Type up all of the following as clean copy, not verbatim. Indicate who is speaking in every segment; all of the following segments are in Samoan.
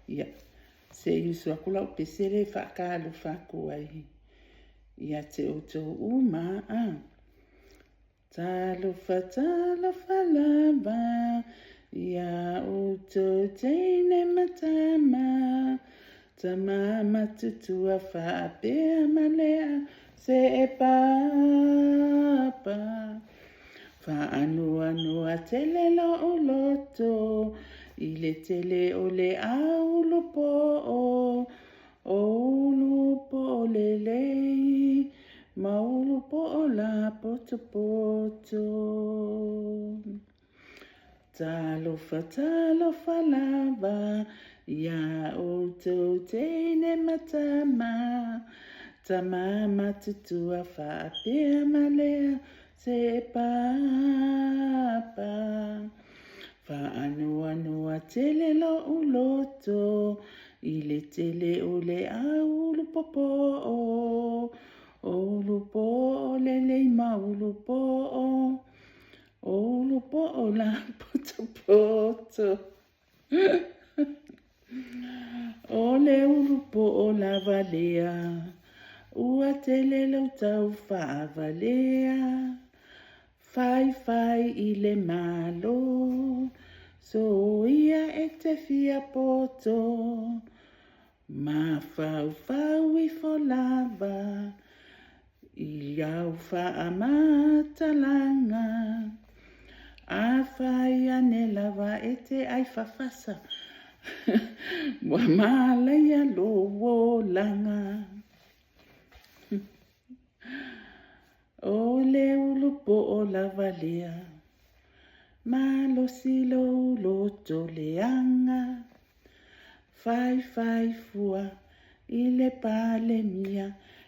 Speaker 1: Ia, se i usu atu lau pese lea e faatalofa atu ai ia te outou uma. A. Talofa, talofa lava ia outou teine ma tama, tama matutua faapea ma lea se e papa. Faanoanoa tele lo'u loto i le tele o le au ulupo'o, o ulupo'o lelei ma ulupo'o lapotopoto. Talofa, talofa lava iā outou teine ma tama, tama matutua faapea ma lea se papa. Faanoanoa tele lo'u loto i le tele o le au ulupopo'o, o ulupo'o lelei ma ulupo'o O ulupo'o lapotopoto. O le ulupo'o lava lea, ua tele lou tau faavalea. Faifai i le Malo, soia e te fia poto. Mafaufau ifo lava i au faamatalaga. Afai ane lava e te ai fafasa, ua malaia lou olaga. O le ulupo'o lava lea, malosi lou loto leaga. Faifai fua i le Palemia,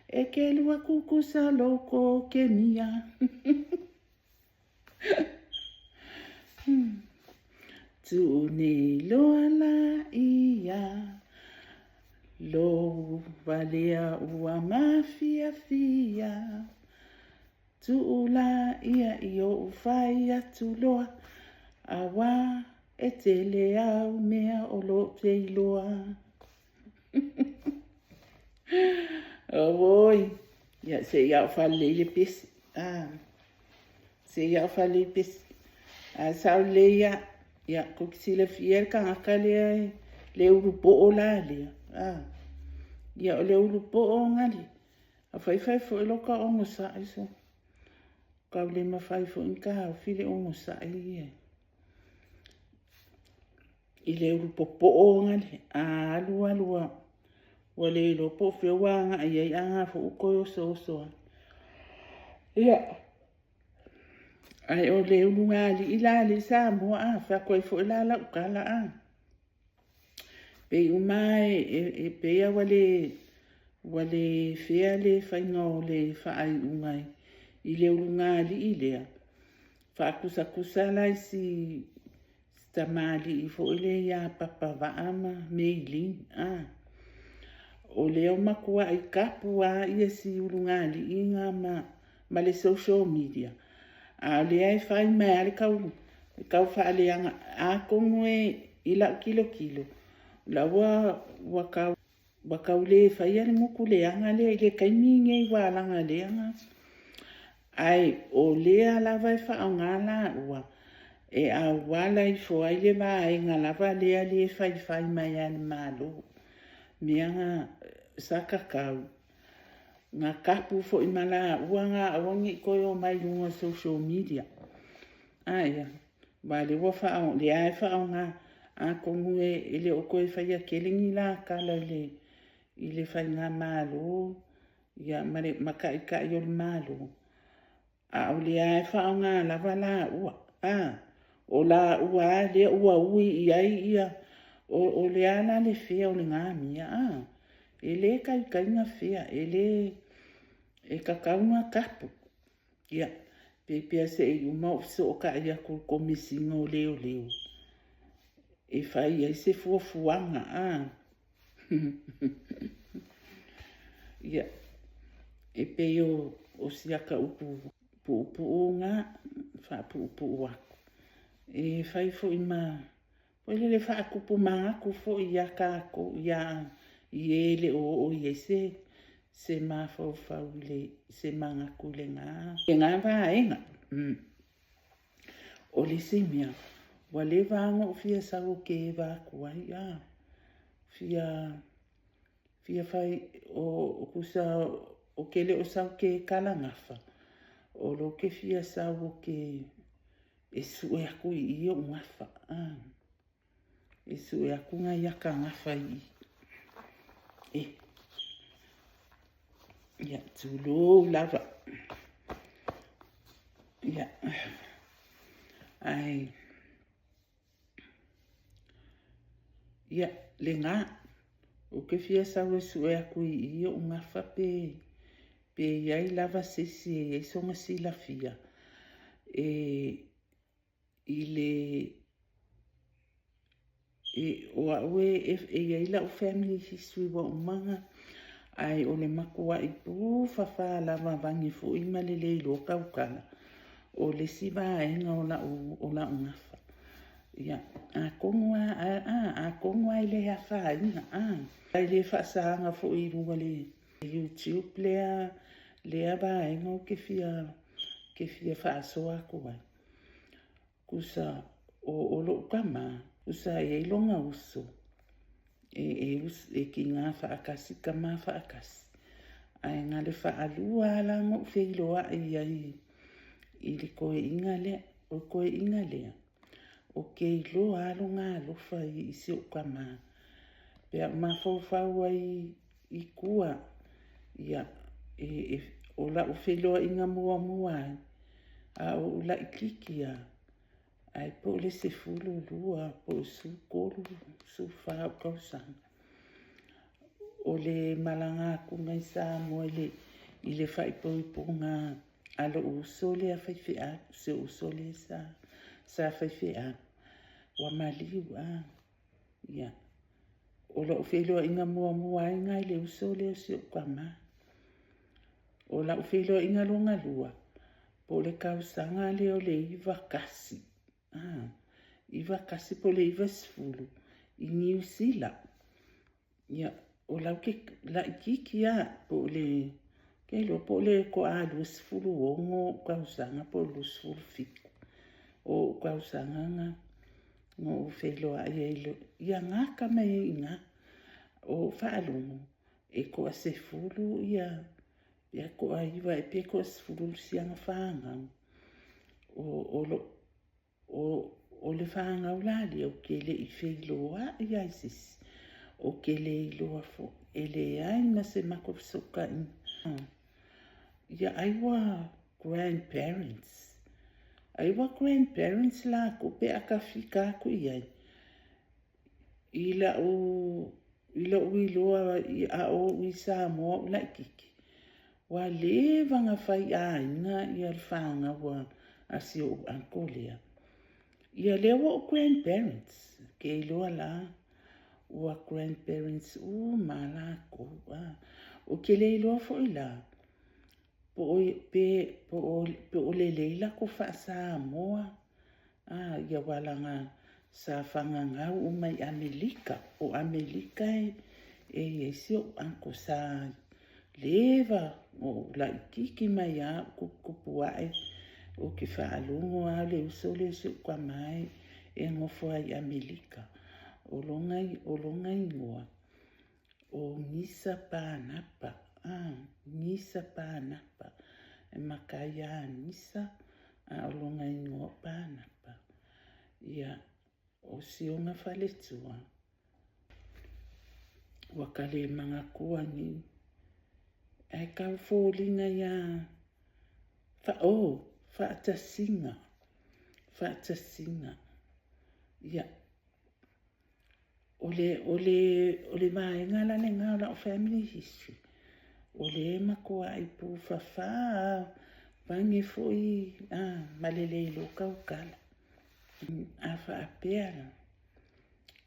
Speaker 1: e kelu aku kusa lou kokemia. Tuu nei loa laia, lou valea ua mafiafia. Tuu laia i ou fai atu loa, auā e tele au mea o lo o te iloa. Auoi, ia se i a ou faalelei le pese. Ah, se i a ou faalelei le pese. Ae sao lelei lava, ia, tou te silafia le tagata lea le ulupoo la lea. Ah, ia o le ulupoo gale, a fai fai foi lota onosai so. Tau le mafai foi ona taofi le onosai ia i le ulu popoo gale. A alu alu ua, ua le iloa po o fea ua agai i ai, a na foi ua toe osooso lava. Ia, ae o le ulugalii la a alii Samoa, a fai atu ai foi la lau tala, a. Pei uma lava e pei lava ua le fair le faiga o le faaiuga i le ulugalii lea. Faatusatusa la i si tamalii foi lea ia Papavaa ma Mei Ling. O lea ua matuai tapu lava si ulugalii na ma le social media, a o lea e fai mai lava le tau, le tau faaleaga. Atonu e i lau tilotilo, o la ua, ua tau, ua tau le faia le gutu leaga lea i le taimi lenei ua alaga leaga. Ae o lea lava e faaaoga laua e auala ifo ai le vaega lava lea e faifai mai lava e le Malo. Mea na sa tatau na tapu foi ma laua na aua ne i toe omai i luga o social media. Aia, aua o lea ua faaaoga, lea e faaaoga, atonu e le o toe faia tele ni la tala i le faigamalo ia ma le ma taitai o le Malo, a o lea lava e faaaoga lava laua. A, o laua lava lea ua ui i ai ia, o le a la le fea o lena mea, a? E le taitai ona fea, e le, e tatau ona tapu. Ia, pe pea se i uma ou fesootai atu i le Komesina o Leoleo e fai ai se fuafuaga, a? Ia, e pei o si ata upu puupuu lena, faapuupuu atu. E fai foi ma... Foi lele faatupu manatu foi ia tatou, ia i e le o oo i ai se mafaufau i le se manatu i lena vaega. O le isi mea, ua leva lava ona ou fia sau ou te eva atu ai, a, fia fai, o tusa ou te le o sau ou te talagafa, o lea ou te fia sau ou te e sue atu i i ou gafa, a, e sue atu nai ata gafa i i. E, ia, tulou lava. Ia, ae, ia, lena, ou te fia sau e sue atu i i ou gafa pe, pe i ai lava se isi e i ai sona silafia e, i le, e, o au e, e i ai lau family history ua uma ona, ae o le matuai pufafa lava vane foi ma le le iloa tautala, o le isi vaega o lau, o lau gafa. Ia, atonu lava, a, atonu lava e le afaina, a, e le faasaga foi i luga o le YouTube lea, lea vaega ou te fia faasoa atu ai. Tusa, o lou tama, tusa e i ai lona uso, e tiga faatasi tama faatasi, ae na o le faalua lava la ona ou feiloai ai i le toeaina lea. O le toeaina lea, ou te iloa lava lona alofa i si ou tama. Pe a ou mafaufau ai i tua, ia, o lau feiloaiga muamua ai, a o ou laitiiti lava, ae po o le 12 po o le 13, 14 ou tausaga. O le malaga atuga i Samoa i le faaipoipoga a lou uso lea faifeau, si ou uso lea sa faifeau, ua maliu. Ia, o lau feiloaiga muamua ai lena i le uso lea o si ou tama. O lau feiloaiga lona lua, po o le tausaga lea o le 91, 91 po o le 90 i Niu Sila. Ia, o la ou te laitiiti lava, po o le, ou te iloa po o le toa 26 ou tausaga po o le 27 o ou tausaga na na ou feiloai ai, ia gata mai ai i ina. O ou faalogo, e toa 10 ia, pe toa 9 ea pe toa 10 siana fanau. O le fanau la lea ou te le i feiloai lava i se isi, ou te le iloa foi, e leai ma se matou fesootaiga. Ia ai ua grandparents, ai ua grandparents latou pe a tafita atu i ai. I lou iloa a o ou i Samoa ou laitiiti, ua leva ona faiaiga le fanau a si ou uncle lea. Ia lea ua ou grandparents, ke iloa la, ua grandparents uma lava latou. Ou te le iloa foi la, po o lelei latou faa-Samoa, ia aua leaga sa fagagau uma i Amerika. O Amerika e i ai si ou uncle sa leva o laitiiti mai lava ou tuputupu ae, ou te faalogo lava o le uso lea o si ou tama e nofo lava i Amerika. O lona igoa o Gisa Panapa, Gisa Panapa, e matai ia Gisa, a o lona igoa o Panapa. Ia, o si ona faletua, ua ka le manatua ni, ae tau foliga ia, oh, faatasiga, faatasiga. Ia, o le vaega la lena o lau family history, o lea e matuai pufafa lava, vane foi ma le le iloa tautala. A faapea la,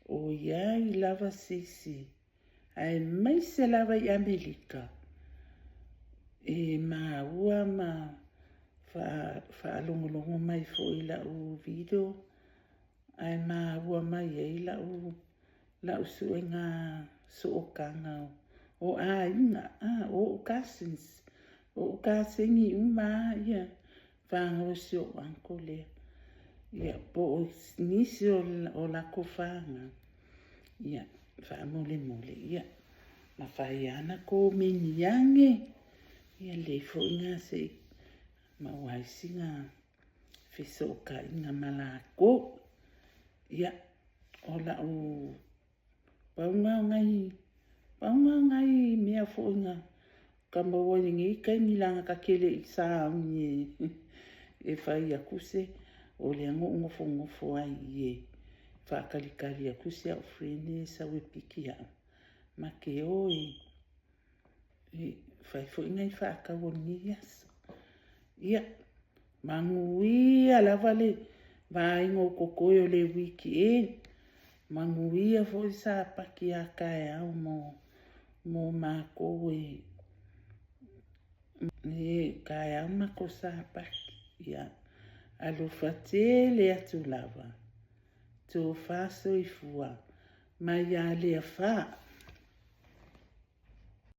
Speaker 1: o i ai lava se isi, aemaise lava i Amerika, e maua ma faalogologo mai foi i lau video. Ae maua mai ai lau lau suega sootaga o aiga, o ou cousins, o ou kaseni uma lava ia fanau a si ou uncle lea. Ia, po o nisi o latou fanau, ia, faamolemole, ia, mafai lava ona komeni ane, ia lelei foi lena se i maua ai sina fesootaiga ma latou. Ia, o lau pau lena o nai, pau lena o nai mea foi na ta maua i lenei taimi leaga ta te le i sauni e fai atu se, o lea na ou nofonofo lava i i e faatalitali atu si au friend lea e sau e piki au, ma te o e fai foi nai faatau o lenei aso. Ia, manuia lava le vaega o totoe o le weekend, manuia foi le Sapati a taeao mo matou e taeao matou Sapati. Ia, alofa tele atu lava, tofa soifua mai ia Leafa.